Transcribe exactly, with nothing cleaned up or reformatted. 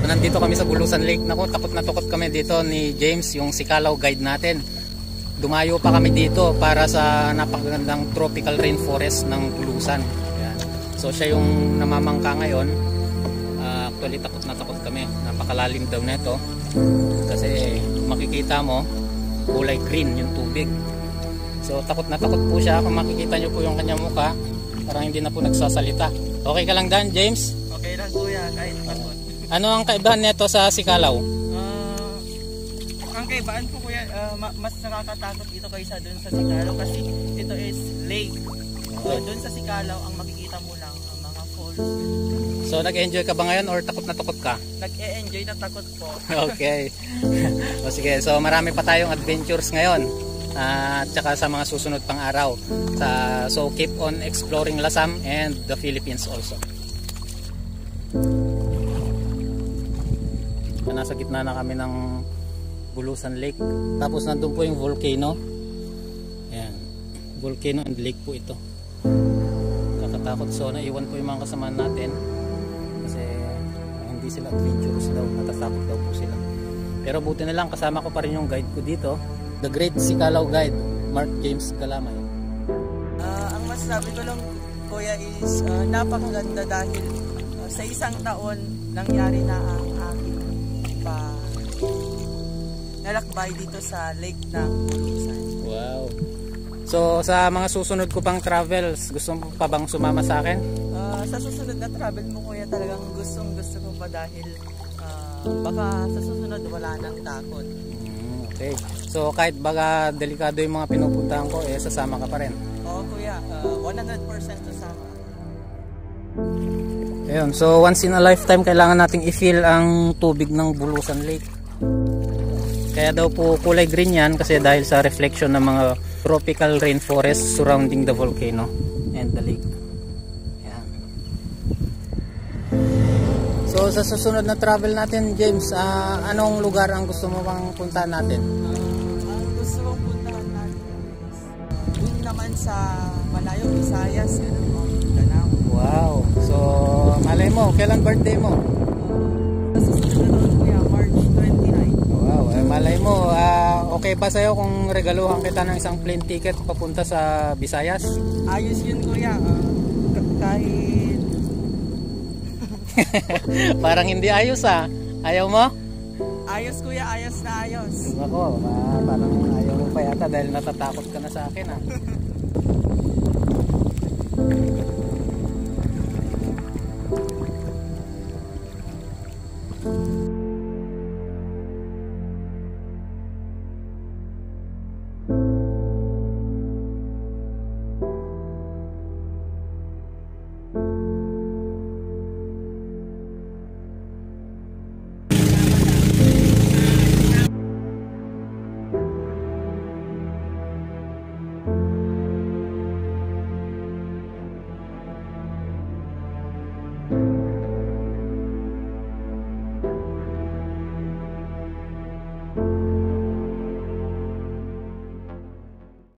Nandito kami sa Bulusan Lake. Naku, takot na takot kami dito ni James, yung Sikalaw guide natin. Dumayo pa kami dito para sa napakagandang tropical rainforest ng Bulusan. Ayan. So siya yung namamangka ngayon. Ah, actually, takot na takot kami. Napakalalim daw nito. Kasi makikita mo, kulay green yung tubig. So takot na takot po siya. Kung makikita nyo po yung kanyang mukha, parang hindi na po nagsasalita. Okay ka lang, Dan, James? Okay lang, kuya, kahit takot. Ano ang kaibahan nito sa Sikalaw? Ah, ang kaibahan po, kuya, ah, ma- mas nakakatakot dito kaysa dun sa Sikalaw kasi ito is lake. So, dun sa Sikalaw, ang makikita mo lang ang mga falls. So nag-enjoy ka ba ngayon or takot na takot ka? Nag-e-enjoy na takot po. Okay. O sige, so marami pa tayong adventures ngayon. Ah, at saka sa mga susunod pang araw. Sa, so keep on exploring Lasam and the Philippines also. Nasa gitna na kami ng Bulusan Lake. Tapos nandun po yung volcano. Ayan. Volcano and lake po ito. Kakatakot. So naiwan po yung mga kasama natin. Kasi hindi sila adventurous daw. Natatakot daw po sila. Pero buti na lang, kasama ko pa rin yung guide ko dito. The Great Sikalaw Guide, Mark James Galamay. Ah, ang masasabi ko lang, kuya, is ah, napakaganda dahil ah, sa isang taon nangyari na ang aking pa nalakbay dito sa lake ng Bulusan. Wow. So sa mga susunod ko pang travels, gusto mo pa bang sumama sa akin? Ah, sa susunod na travel mo, kuya, talagang gustong gusto ko pa dahil ah, baka sa susunod wala nang takot. Mm, okay. So kahit baka delikado yung mga pinupuntahan ko, eh sasama ka pa rin. Oo, kuya. Ah, one hundred percent kasama. Ayun, so once in a lifetime kailangan nating i-feel ang tubig ng Bulusan Lake. Kaya daw po kulay green yan kasi dahil sa reflection ng mga tropical rainforest surrounding the volcano and the lake. Yan. So sa susunod na travel natin, James, ah, anong lugar ang gusto mo pang puntahan natin? Ang gusto kong puntahan natin is, ah, dun naman sa malayo, Visayas, ganun po, Mindanao. Wow. So malay mo, kailan birthday mo? Sa susunod na taon, kuya, March twenty-nine. Wow, eh, malay mo, ah, okay ba sa'yo kung regaluhan kita ng isang plane ticket papunta sa Visayas? Ayos yun, kuya. Ah, ka- kahit Parang hindi ayos, ah. Ayaw mo? Ayos, kuya, ayos na ayos. Ako, ah, parang ayaw mo pa yata dahil natatakot ka na sa akin, ah.